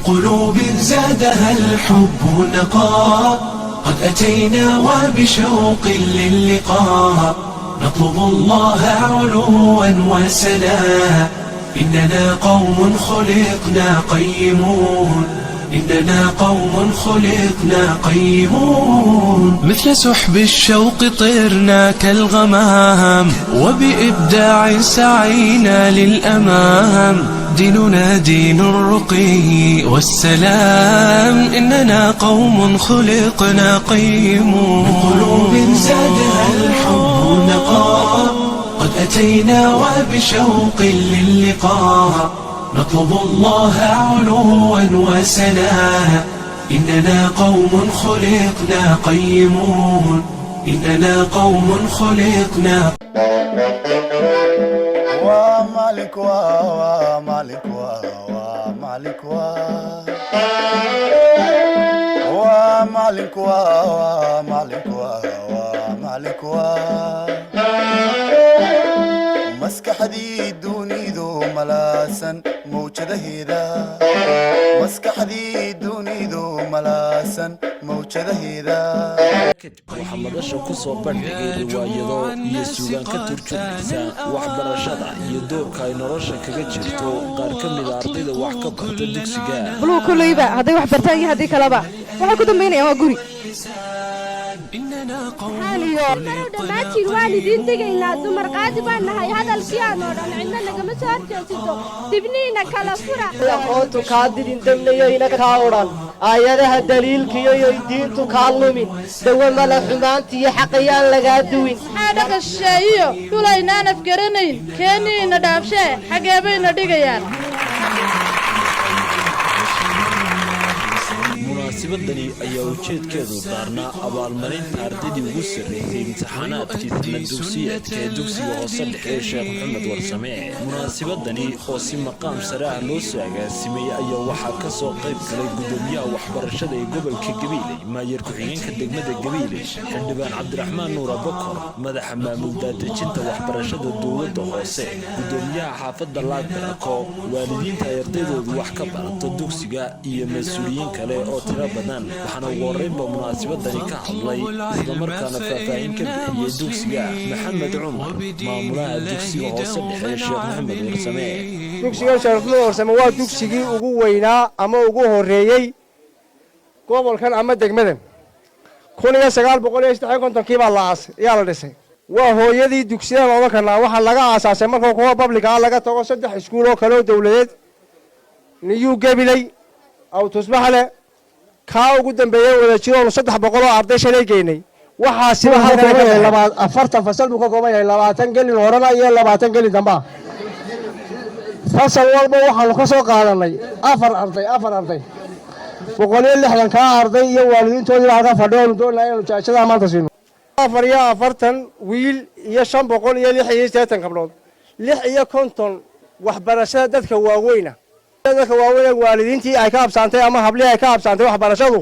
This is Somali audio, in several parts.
قلوب زادها الحب نقاء، قد أتينا وبشوق للقاء، نطلب الله علوا وسلا، إننا قوم خلقنا قيمون، إننا قوم خلقنا قيمون. مثل سحب الشوق طرنا كالغمام، وبإبداع سعينا للأمام، ديننا دين الرقي والسلام، إننا قوم خلقنا قيمون. قلوب زادها الحب نقاء، قد أتينا وبشوق للقاء، نطلب الله علوا وسلا، إننا قوم خلقنا قيمون، إننا قوم خلقنا Waa maalink, waa maalink, waa maalink, waa maalink, waa maalink, waa maalink. Waa maskaxdii dunidu malaasan mawjadaheeda, maskaxdii dunidu malaasan mawjadaheeda. Kadib waxaa madasha ku soo bandhigay riwaayado iyo suugaan ka turjumaysa waxbarashada iyo doorka ay nolosha kaga jirto qaar ka mida ardayda wax ka barta dugsiga. Buluhu kolleyba hadday wax bartaan iyo haddii kaleba, waxay ku dambaynayaan waa guri. Dhammaantiin waan idiin tegaynaa. Dumar qaadi baan nahay. Hadalkii aan oo dhan cidna nagama soo horjeesito. Dibniina kala fura. Aqoontu kaa didin damnayo ina kaa odhan, aayadaha daliilkiyo yoy diintu kaa lumin, dawa mala xumaantiiyo xaqayaan lagaa duwin. Maxaa dhaqan shisheeyiyo dhulaynaan afgaranayn keeniina dhaafshee? Xagee bayna dhigayaan? Munaasabadani ayaa ujeedkeedu daarnaa abaalmarinta ardaydii ugu sarreysay imtixaanaadkii sanad dugsiyeedka ee dugsiga hoose dhexe ee Sheekh Maxamed Warsame. Munaasabadani oo si maqaam sare ah loo soo agaasimay ayaa waxaa ka soo qayb galay gudoomiyaha waxbarashada ee gobolka Gabiiley, maayar ku-xigeenka degmada Gabiiley, xildhibaan Cabdiraxmaan Nuura Bokor, madaxa maamul daadejinta waxbarashada dowladda hoose, gudoomiyaha xaafadda Laagbarako, waalidiinta ay ardaydoodu wax ka barato dugsiga iyo mas-uuliyiin kale oo tiro badan. Waxaana ugu horreynba munaasabadani ka hadlay, islamarkaana faahfaahin ka bixiyey dugsiga, Maxamed Cumar, maamulaha dugsiga hoose dhexe ee Sheekh Maxamed Warsame. Dugsigan Sheekh Maxamed Warsame waa dugsigii ugu weynaa ama ugu horreeyey gobolkan ama degmadan. 1953-kii baa la aas ayaa la dhisay. Waa hooyadii dugsiyada odhan karnaa. Waxaa laga aasaasay marka kuwa public-ga ah laga tago saddex iskuul oo kale oo dowladeed: Niyuu Gebiley, Awtusbaxle, kaa ugu dambeeyey Wadajiroonu 300 oo arday shalay geynay. Waxaasiba halkan 40 fasal buu ka kooban yahay, 20 gelin horena iyo 20 gelin dambaa. Fasal walba waxaanu ka soo qaadanay afar arday, afar arday. 160 kaa arday iyo waalidiintoodiiba halkan fadhiyoonu doonaa inaanu jaa'isadaha maanta siino. 44 wiil iyo 586 gabdhood, 56 waxbarashada dadka waaweyna, dadka waaweyne waalidiintii ay ka habsaantay ama hablihii ay ka habsaantay waxbarashadu,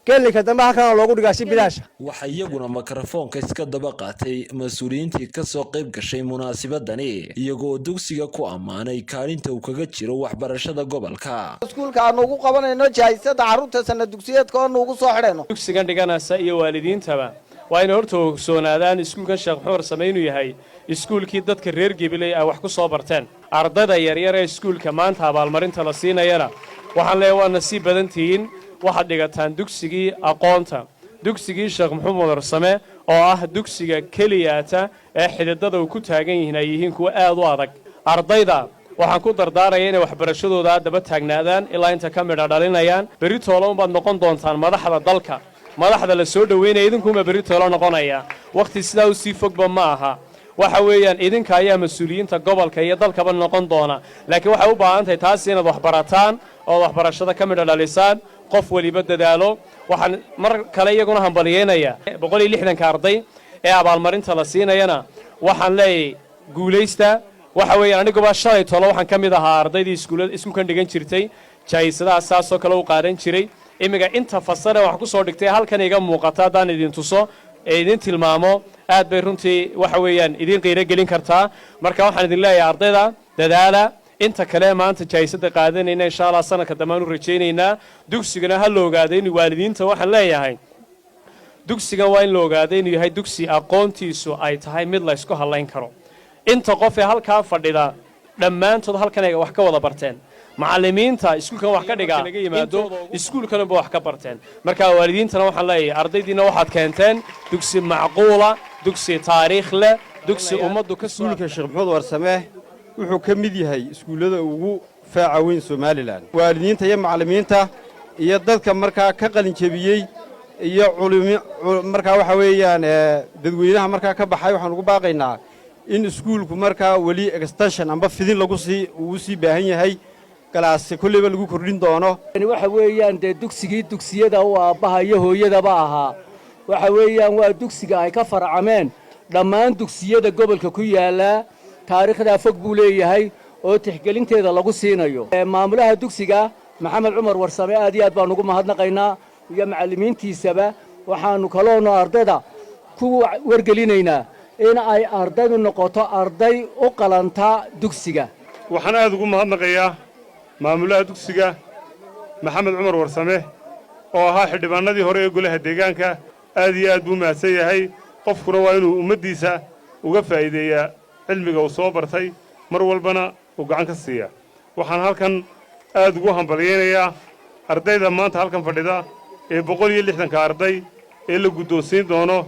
gelinka dambe halkana loogu dhigaa si bilaasha. Waxaa iyaguna mikrofoonka iska daba qaatay mas-uuliyiintii kasoo qayb gashay munaasabadani, iyagoo dugsiga ku ammaanay kaalinta uu kaga jiro waxbarashada gobolka. Iskuulka aanu ugu qabanayno jahaysada carruurta sanad dugsiyeedka oo nuugu soo xidhayno. Dugsigan dhiganaysa iyo waalidiintaba waa inay horta ogsoonaadaan iskuulkan Sheekh Maxamed Warsame inuu yahay iskuulkii dadka reer Gebiley ay wax ku soo barteen. Ardayda yaryar ee iskuulka maanta abaalmarinta la siinayana waxaan leeyahay: waa nasiib badan tihiin, waxaad dhigataan dugsigii aqoonta, dugsigii Sheekh Maxamed Warsame, oo ah dugsiga keliyaata ee xididada uu ku taagan yihiin ay yihiin kuwo aad u adag. Ardayda waxaan ku dardaaraya inay waxbarashadooda daba taagnaadaan ilaa inta ka midha dhalinayaan. Berri toole unbaad noqon doontaan madaxda dalka, madaxda la soo dhoweynaya idinkuunbaa berri toolo noqonaya. Wakhti sidaa usii fogba ma aha. Waxa weeyaan idinka ayaa mas-uuliyiinta gobolka iyo dalkaba noqon doona, laakiin waxay u baahan tahay taasi inaad waxbarataan ood waxbarashada ka midha dhalisaan, qof weliba dadaalo. Waxaan mar kale iyaguna hambalyeynaya 160-ka arday ee abaalmarinta la siinayana. Waxaan leeyahay: guulaysta. Waxa weeyaan aniguba shalay tolo waxaan ka mid ahaa ardaydii iskuulkan dhigan jirtay, jaayisadaha saasoo kale u qaadan jiray. Imiga inta fasale wax ku soo dhigtay halkan iga muuqata haddaan idin tuso ee idin tilmaamo, aad bay runtii waxa weeyaan idin qiiro gelin kartaa. Marka waxaan idin leeyahay: ardayda dadaala. Inta kale maanta jaayisada qaadanayna, insha Allah sanadka dambe aan u rajaynaynaa. Dugsigana ha la ogaado in waalidiinta waxaan leeyahay, dugsigan waa in la ogaado inuu yahay dugsi aqoontiisu ay tahay mid la ysku hallayn karo. Inta qof ee halkaa fadhida dhammaantood halkan ay wax ka wada barteen. Macallimiinta iskuulkan wax ka dhigaa naga yimaado, iskuulkanba wax ka barteen. Marka waalidiintana waxaan leeyahay, ardaydiina waxaad keenteen dugsi macquula, dugsi taariikh leh, dugsi ummaddu ka Iskuulka Sheekh Maxamed Warsame wuxuu ka mid yahay iskuullada ugu faaca weyn Somaliland. Waalidiinta iyo macallimiinta iyo dadka markaa ka qalinjebiyey iyo culimi markaa waxa weeyaan dadweynaha markaa ka baxay, waxaan ugu baaqaynaa in iskuulku markaa weli extension amba fidin lagu sii uu sii baahan yahay, galaase kolleyba lagu kordhin doono. Waxa weeyaan dee dugsigii dugsiyada u aabbaha iyo hooyadaba ahaa. Waxa weeyaan waa dugsiga ay ka farcameen dhammaan dugsiyada gobolka ku yaallaa. Taariikhdaa fog buu leeyahay oo tixgelinteeda lagu siinayo. Maamulaha dugsiga Maxamed Cumar Warsame aad iyo aad baan ugu mahadnaqaynaa iyo macallimiintiisaba. Waxaannu kaloonu ardayda ku wargelinaynaa in ay ardaydu noqoto arday u qalanta dugsiga. Waxaan aad ugu mahadnaqayaa maamulaha dugsiga Maxamed Cumar Warsame oo ahaa xildhibaanadii hore ee golaha deegaanka. Aad iyo aad buu mahadsan yahay. Qofkuna waa inuu ummaddiisa uga faa'iideeyaa cilmiga uu soo bartay, mar walbana uu gacan ka siiya. Waxaan halkan aad ugu hambalyaynayaa ardayda maanta halkan fadhida ee 160-ka arday ee la guddoonsiin doono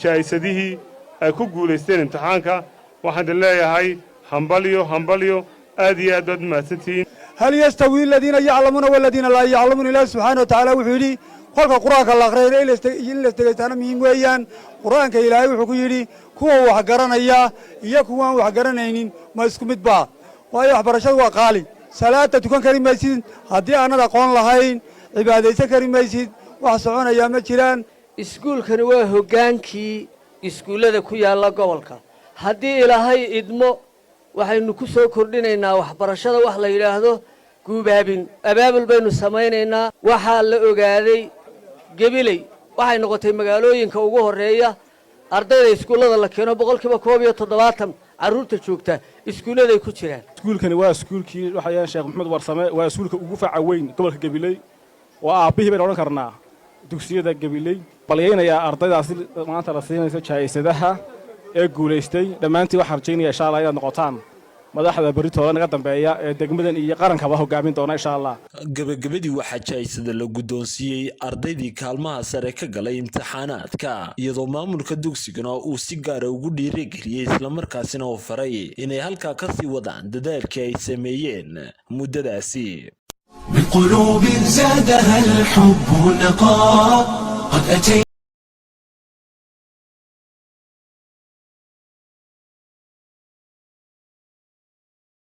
jaa'isadihii ay ku guulaysteen imtixaanka. Waxaan idin leeyahay hambalyo, hambalyo, aad iyo aad baad u mahadsantihiin. هل يستوي الذين يعلمون والذين لا يعلمون. Ilaah subxaana wa tacaala wuxuu yidhi, kolka Qur-aanka la aqriyayna in la isdhegaystaana muhiim weeyaan. Qur-aanka Ilaahay wuxuu ku yidhi, kuwa wax garanaya iyo kuwaan wax garanaynin ma isku mid baa? Waayo, waxbarashadu waa qaali. Salaada tukan kari maysid haddii aanad aqoon lahayn, cibaadaysan kari maysid, wax soconayaa ma jiraan. Iskuulkani waa hoggaankii iskuullada ku yaalla gobolka. Haddii Ilaahay idmo, waxaynu ku soo kordhinaynaa waxbarashada wax la yidhaahdo guubaabin, abaabul baynu samaynaynaa. Waxaa la ogaaday Gebiley waxay noqotay magaalooyinka ugu horreeya ardayda iskuullada la keeno. 71% carruurta joogta iskuulladay ku jiraan. Iskuulkani waa iskuulkii waxayaan Sheekh Maxamed Warsame, waa iskuulka ugu faca weyn gobolka Gabiley, waa aabbihii baynu odhan karnaa dugsiyada Gabiley. Balyaynayaa ardaydaasi maanta la siinayso jaa'isadaha ee guulaystay. Dhammaantiin waxaan rajaynaya, insha Allah, inaad noqotaan madaxda berritooda naga dambeeya ee degmadan iyo qarankaba hogaamin doona, insha Allah. Gabagabadii waxaa jaa'isada la guddoonsiiyey ardaydii kaalmaha sare ka galay imtixaanaadka, iyadoo maamulka dugsigana uu si gaara ugu dhiirigeliyey, islamarkaasina uu faray inay halkaa ka sii wadaan dadaalkii ay sameeyeen muddadaasi. من قلوب زادها الحب نقاء قد أتينا.